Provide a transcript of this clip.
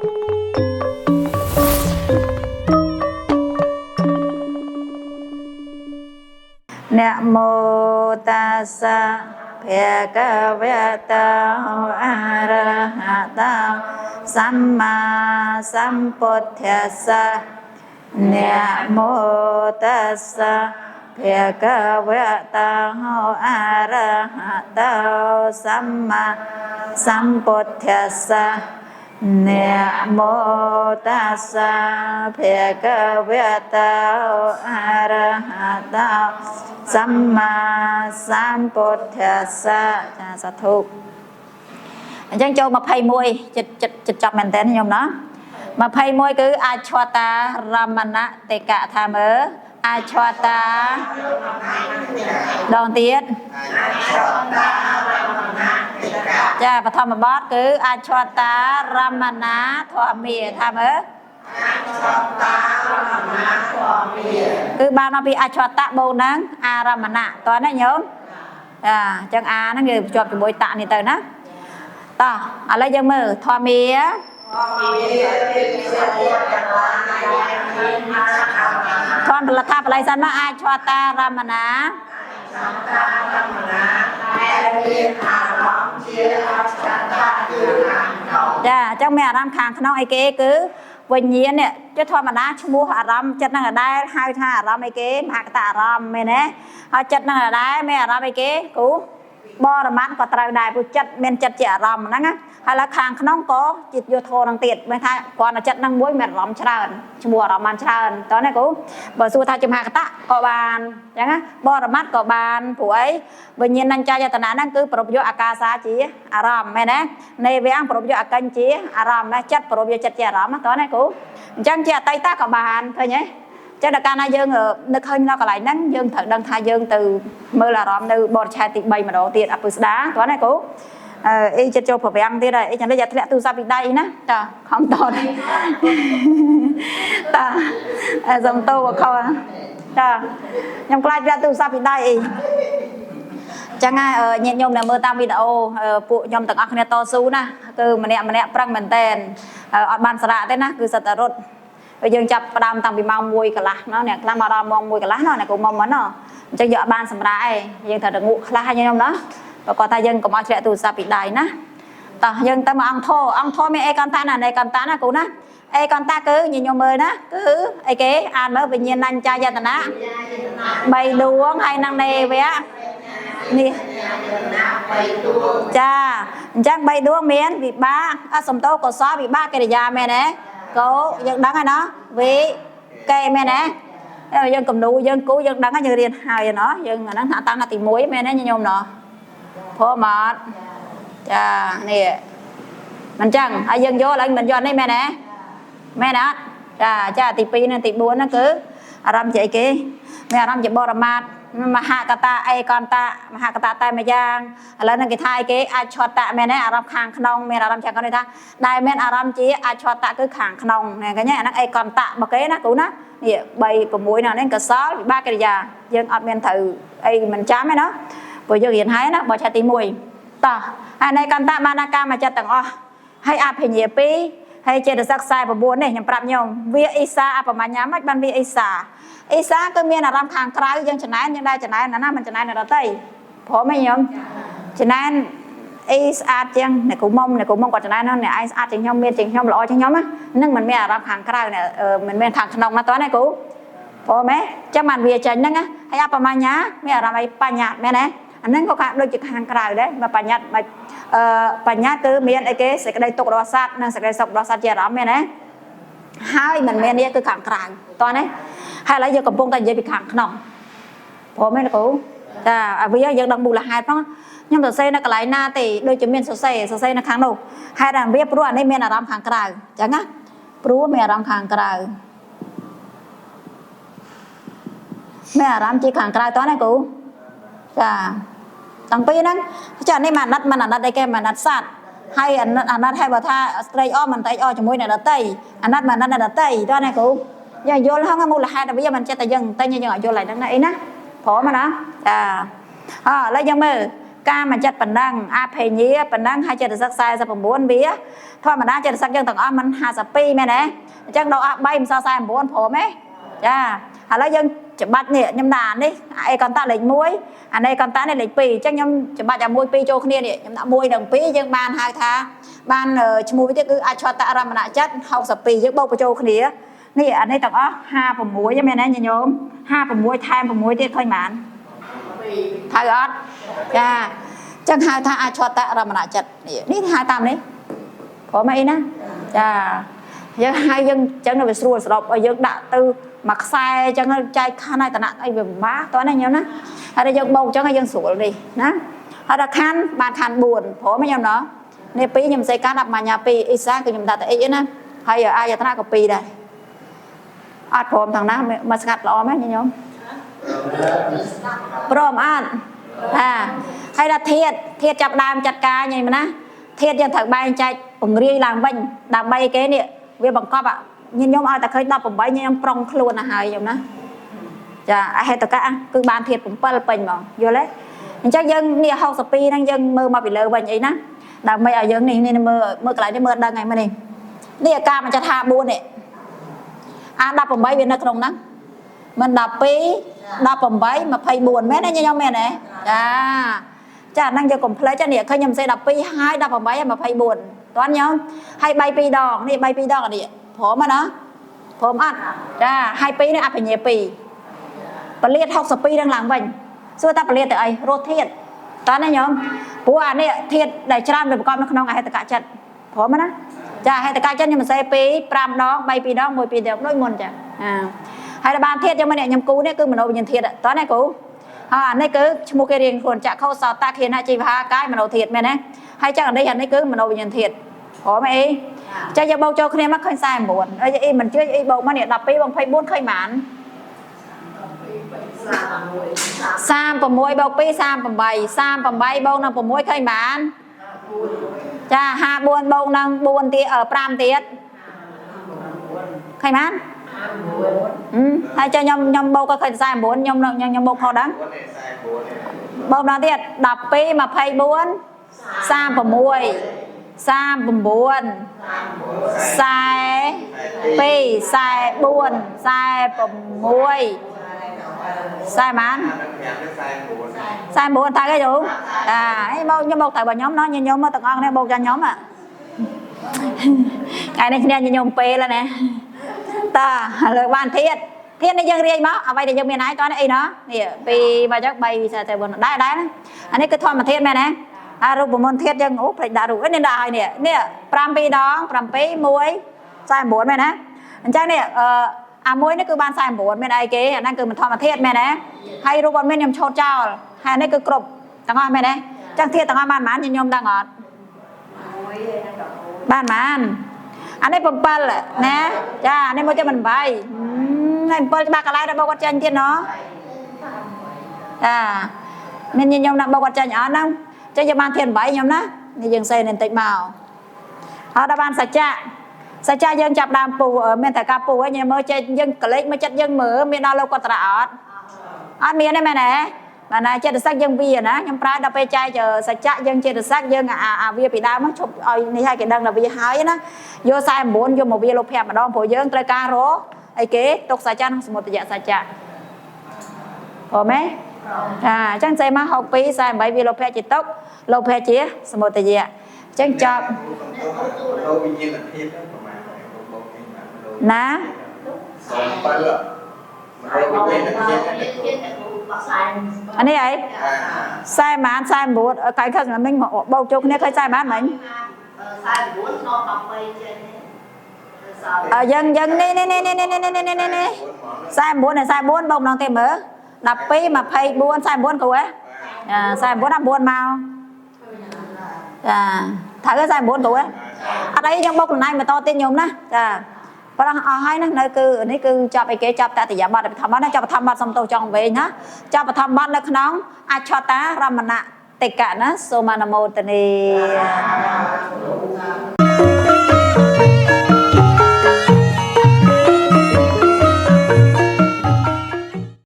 នមោតាសៈភគវតោអរហតោសម្មាសម្ពុទ្ធស្សៈនមោតាសៈភគវតោអរហតោសម្មាសម្ពុទ្ធស្សៈនមោតាសៈភគវតោអរហតោសម្មាសម្ពុទ្ធស្សៈចាសាធុអញ្ចឹងចូល21ចិត្តចិត្តចិត្តចប់មែនតើខ្ញុំណា21គឺអច្ឆតារមណតិកៈថាមើអច្ឆតាដងទៀតចាបឋមបទគឺអច្ឆតារមណាធម្មាថាមើគឺបានមកពីអច្ឆតៈបូកនឹងអារមណៈតោះណាញោមចាអញ្ចឹងអាហ្នឹងគឺភ្ជាប់ជាមួយតៈនេះទៅណាតោះឥឡូវយើងមើលធម្មាធម្មលថាបល័យសិនមកអច្ឆតារមណាចាអញ្ចឹងមានអារម្មណ៍ខាងក្នុងអីគេគឺវិញ្ញាណនេះចុះធម្មតាឈ្មោះអារម្មណ៍ចិត្តហ្នឹងដដែលហៅថាអារម្មណ៍អីគេមហកតអារម្មណ៍មែនទេហើយចិត្តហ្នឹងដដែលមានអារម្មណ៍អីគេគូបរមត្តក៏ត្រូវដែរព្រោះចិត្តមានចិត្តជាអារម្មណ៍ហ្នឹងណាហើយឡើយខាងក្នុងក៏ចិត្តយោធនឹងទៀតមានថាគ្រាន់តែចិត្តហ្នឹងមួយមានអារម្មណ៍ច្រើនឈ្មោះអារម្មណ៍បានច្រើនតោះណាគូបើសួរថាជាមហកតៈក៏បានអញ្ចឹងណាបរមត្តក៏បានព្រោះអីវិញ្ញាណញ្ចាយតនៈហ្នឹងគឺប្រពយកអាកាសាជាអារម្មណ៍មែនទេនៃវាំងប្រពយកអកិញ្ជាអារម្មណ៍ណាចិត្តប្រពយកចិត្តជាអារម្មណ៍តោះណាគូអញ្ចឹងជាអតីតក៏បានឃើញទេចឹងដល់កាលណាយើងនឹកឃើញដល់កន្លែងហ្នឹងយើងត្រូវដឹងថាយើងទៅមើលអារម្មណ៍នៅបរិឆេទទី3ម្ដងទៀតអពុស្ដាតោះណាគូអីចិត្តចូលប្រវាំងទៀតហើយអីចឹងនេះយ៉ាធ្លាក់ទូរស័ព្ទពីដៃណាតាខំតតាសំតោខោតាខ្ញុំខ្លាចធ្លាក់ទូរស័ព្ទពីដៃអីចឹងហើយញាតិញោមដែលមើលតាមវីដេអូពួកខ្ញុំទាំងអស់គ្នាតស៊ូណាគឺម្នាក់ម្នាក់ប្រឹងមែនតែនអត់បានសារៈទេណាគឺសិតតែរត់យើងចាប់ផ្ដើមតាំងពីម៉ោង1កន្លះណោះអ្នកខ្លះមកដល់ម៉ោង1កន្លះណោះអ្នកគូមុំមកណោះអញ្ចឹងយកបានសម្រាប់ឯងយើងត្រូវតែងក់ខ្លះហើយខ្ញុំណាបើគាត់ថាយើងកុំឲ្យធ្លាក់ទូរស័ព្ទពីដៃណាតោះយើងទៅមកអង្គធអង្គធមានអេកន្តៈណាអេកន្តៈណាគូណាអេកន្តៈគឺញញោមមើលណាគឺអីគេអានមើលវិញ្ញាណញ្ចាយតនៈ3ដួងហើយនឹងនេវៈនេះចាអញ្ចឹង3ដួងមានវិបាកអសំតោកុសលវិបាកកិរិយាមែនទេកោយើងដឹងហើយណោះវិកេមែនទេយើងកំនូយើងគូយើងដឹងហើយយើងរៀនហើយណោះយើងអាហ្នឹងថាតាំងទី1មែនទេញោមណោះព្រមអត់ចានេះមិនចឹងហើយយើងយកឡើងមិនយកនេះមែនទេមែនអត់ចាចាទី2និងទី4ហ្នឹងគឺអារម្មណ៍ជាអីគេមានអារម្មណ៍ជាបរមាត្រមហកតាអេកន្តៈមហកតាតែមួយយ៉ាងឥឡូវហ្នឹងគេថាអីគេអច្ឆតៈមែនទេអារម្មណ៍ខាងក្នុងមានអារម្មណ៍ខាងក្នុងនេះថាដែលមានអារម្មណ៍ជាអច្ឆតៈគឺខាងក្នុងហ្នឹងកញ្ញាអាហ្នឹងអេកន្តៈរបស់គេណាគ្រូណានេះ3 6ហ្នឹងកសលវិបាកកិរិយាយើងអត់មានត្រូវអីមិនចាំទេណាព្រោះយើងរៀនហើយណាបើឆាទី1តោះហើយនៃកន្តៈបានអាកាមចិត្តទាំងអស់ហើយអភិញ្ញា2ហើយចេតសិក49នេះខ្ញុំប្រាប់ខ្ញុំវាអ៊ីសាអបមញ្ញាមិនបានវាអ៊ីសាអ៊ីសាគឺមានអារម្មណ៍ខាងក្រៅយើងចំណែនយើងដែរចំណែនណាមិនចំណែនដល់តីព្រមទេខ្ញុំចំណែនអ៊ីស្អាតជាងអ្នកគ្រូមុំអ្នកគ្រូមុំគាត់ចំណែនអ្នកឯងស្អាតជាងខ្ញុំមានជាងខ្ញុំល្អជាងខ្ញុំហ្នឹងមិនមានអារម្មណ៍ខាងក្រៅមិនមានខាងក្នុងណាតោះណាគ្រូព្រមទេចាំបានវាចេញហ្នឹងហើយអបមញ្ញាមានអារម្មណ៍អីបញ្ញាមែនទេអាហ្នឹងក៏ដូចជាខាងក្រៅដែរមកបញ្ញត្តិមកបញ្ញត្តិគឺមានអីគេសេចក្តីទុក្ខរបស់សត្វនិងសេចក្តីសុខរបស់សត្វជាអារម្មណ៍មែនទេហើយមិនមែននេះគឺខាងក្រៅតោះណាហើយឥឡូវយើងកំពុងតែនិយាយពីខាងក្នុងព្រមទេលោកគ្រូចាវាយើងដឹងមូលហេតុផងខ្ញុំសរសេរនៅកន្លែងណាទេដូចជាមានសរសេរនៅខាងនោះហេតុតែវាព្រោះអានេះមានអារម្មណ៍ខាងក្រៅអញ្ចឹងណាព្រោះមានអារម្មណ៍ខាងក្រៅមានអារម្មណ៍ជាខាងក្រៅតោះណាគ្រូចាតាំងពីហ្នឹងចានេះមិនអាណិតមិនអាណិតអីគេមិនអាណិតសត្វហើយអាណិតហើយបើថាត្រេកអរមិនត្រេកអរជាមួយអ្នកដទៃអាណិតមិនអាណិតអ្នកដទៃតោះណាគ្រូយើងយល់ហ្នឹងមូលហេតុវាមិនចេះតែយើងតែយើងឲ្យយល់ឡើងហ្នឹងណាអីណាព្រមណាចាអឥឡូវយើងមើល កាមចិត្តប៉ុណ្ណឹងអភិញ្ញាប៉ុណ្ណឹងហើយចេតសិក49វាធម្មតាចេតសិកយើងទាំងអស់มัน52មែនទេអញ្ចឹងដកអស់3មិនសល់49ព្រមទេចាឥឡូវយើងច្បាច់នេះខ្ញុំដាក់អានេះអេកន្តៈលេខ1អានេះកន្តៈនេះលេខ2អញ្ចឹងខ្ញុំច្បាច់អា1 2ចូលគ្នានេះខ្ញុំដាក់1និង2យើងបានហៅថាបានឈ្មោះវាទៀតគឺអច្ឆតរមណចិត្ត62យើងបូកបញ្ចូលគ្នានេះអានេះទាំងអស់56មែនទេញញោម56ថែម6ទៀតឃើញប៉ុន្មានត្រូវអត់ចាចឹងហៅថាអច្ឆតរមណចិត្តនេះនេះហៅតាមនេះព្រមអីណាចាយើងហៅយើងចឹងវាស្រួលស្របឲ្យយើងដាក់ទៅមួយខ្សែចឹងចែកខណ្ឌឲ្យតនៈអីវាពិបាកតោះណាញោមណាហើយយើងបោកចឹងឲ្យយើងស្រួលនេះណាហើយដល់ខណ្ឌបានខណ្ឌ4ព្រមញោមណោះនេះ2ខ្ញុំសេកាត់អបញ្ញា2អ៊ីសាគឺខ្ញុំដាក់តែអ៊ីណាហើយអាយតនៈក៏2ដែរអត់ព្រមទាំងណាមកស្ងាត់ល្អមែនញោមព្រមអត់អាហើយដល់ធាតធាតចាប់ដើមចាត់ការញ៉ៃណាធាតយើងត្រូវបែងចែកពង្រាយឡើងវិញដើម្បីគេនេះវាបង្កប់ញញោមឲ្យតែឃើញ18ញញោមប្រុងខ្លួនទៅហើយញោមណាចាអហេតុកៈគឺបានធាត7ពេញហ្មងយល់ទេអញ្ចឹងយើងនេះ62ហ្នឹងយើងមើលមកពីលើវិញអីណាដើម្បីឲ្យយើងនេះនេះមើលមើលកន្លែងនេះមើលដឹងហើយមើលនេះនេះអាការមច្ឆា4នេះអា18វានៅក្នុងហ្នឹងមិន12 18 24មែនទេញញោមមែនទេចាចាហ្នឹងយកកុំភ្លេចនេះឃើញខ្ញុំសេ12ហើយ18ហើយ24តោះញោមហើយ3 2ដងនេះ3 2ដងនេះព្រមណាព្រមអត់ចាហើយ2នេះអភិញ្ញា2ពលាត62នឹងឡើងវិញសួរតាពលាតទៅអីរស់ធាតតើណាញោមព្រោះអានេះធាតដែលច្រើនវាប្រកបនៅក្នុងអហេតុកចិត្តព្រមណាចាអហេតុកចិត្តខ្ញុំសេ2 5ដង3 2ដង1 2ដងដូចមុនចាអាហើយដល់បានធាតខ្ញុំនេះខ្ញុំគូនេះគឺមโนវិញ្ញាណធាតតើណាគ្រូហើយអានេះគឺឈ្មោះគេរៀងខ្លួនចក្ខុសោតខេណជីវហាកាយមโนធាតមែនទេហើយចឹងអានេះគឺមโนវិញ្ញាណធាតព្រមអីចាយកបោកចូលគ្នាមកឃើញ49អីអីមិនជឿអីបោកមកនេះ12 24ឃើញបាន36បូក2 38 38បូកនឹង6ឃើញបានចា54បូកនឹង4ទៀត5ទៀតឃើញបានហើយចាខ្ញុំបូកក៏ឃើញ49ខ្ញុំខ្ញុំបូកខុសដឹងបូកម្ដងទៀត12 24 36 39 42 44 46 sai mà sai 49 thay cái gì à ấy bao nhóm bọc tại bà nhóm nó như nhóm nó tận ăn này bọc cho nhóm à ngày này như nhóm p là nè ta lời ban thiết thiết này dân riêng đó à vậy thì dân miền này toán ấy nó thì vì bà chắc bay sẽ tại buồn đái đái anh ấy cứ thôi mà thiết mẹ nè àรูปมนthiết dân úp phải đã đủ nên đại nè nè 5 2ដង7 1 49មែនណាអញ្ចឹងនេះអាមួយនេះគឺបាន49មានអីគេអាហ្នឹងគឺមិនធម្មធាតុមែនទេហើយរូបអត់មានខ្ញុំឆូតចោលហើយនេះគឺគ្រប់ទាំងអស់មែនទេអញ្ចឹងធាតុទាំងអស់បានប៉ុន្មានខ្ញុំដឹងអត់បានប៉ុន្មានអានេះ7ណាចាអានេះមកចាំមិន8ហើយ7ច្បាស់កន្លែងដល់បោកគាត់ចាញ់ទៀតណោះចាមានខ្ញុំដាក់បោកគាត់ចាញ់អត់ហ្នឹងអញ្ចឹងយើងបានធាតុ8ខ្ញុំណានេះយើងសេនេះបន្តិចមកហើយដល់បានសច្ចៈសច្ចៈយើងចាប់ដើមពូមានតែការពូហ្នឹងយើងមើលចេះយើងកលេចមើលចិត្តយើងមើលមានដល់លោកតរៈអត់អត់មានទេមែនទេបាទណាចិត្តសឹកយើងវាណាខ្ញុំប្រើដល់ពេលចែកសច្ចៈយើងចិត្តសឹកយើងអាវាពីដើមហ្នឹងឈប់ឲ្យនេះឲ្យគេដឹងថាវាហើយណាយក49យកមកវាលោភៈម្ដងព្រោះយើងត្រូវការរកអីគេទុកសច្ចៈក្នុងសមុទយសច្ចៈព្រមទេចាអញ្ចឹងសេមក62 48វាលោភៈជាទុកលោភៈជាសមុទយៈអញ្ចឹងចប់ វិញ្ញាណធាតុប្រមាណណា 7វិញ្ញាណធាតុអានេះអី40ម៉ាន49កៃខឹងមិញបោកចូលគ្នាឃើញ40ម៉ានមិញ 49ដល់13ចេញ អើយើងយើងនេះនេះនេះនេះនេះនេះនេះនេះនេះ49 44បោកម្ដងទេមើល12 24 49គ្រូហ៎អា49 19មកចាត្រូវ49គ្រូហ៎អត់អីខ្ញុំបោកខ្លួនឯងបន្តទៀតញោមណាចាប្រងអស់ហើយណានៅគឺនេះគឺចាប់អីគេចាប់តតិយបទបឋមបទណាចាប់បឋមបទសំទោសចង់វិញណាចាប់បឋមបទនៅក្នុងអច្ឆតារមណតិកៈណាសូមអនុមោទនា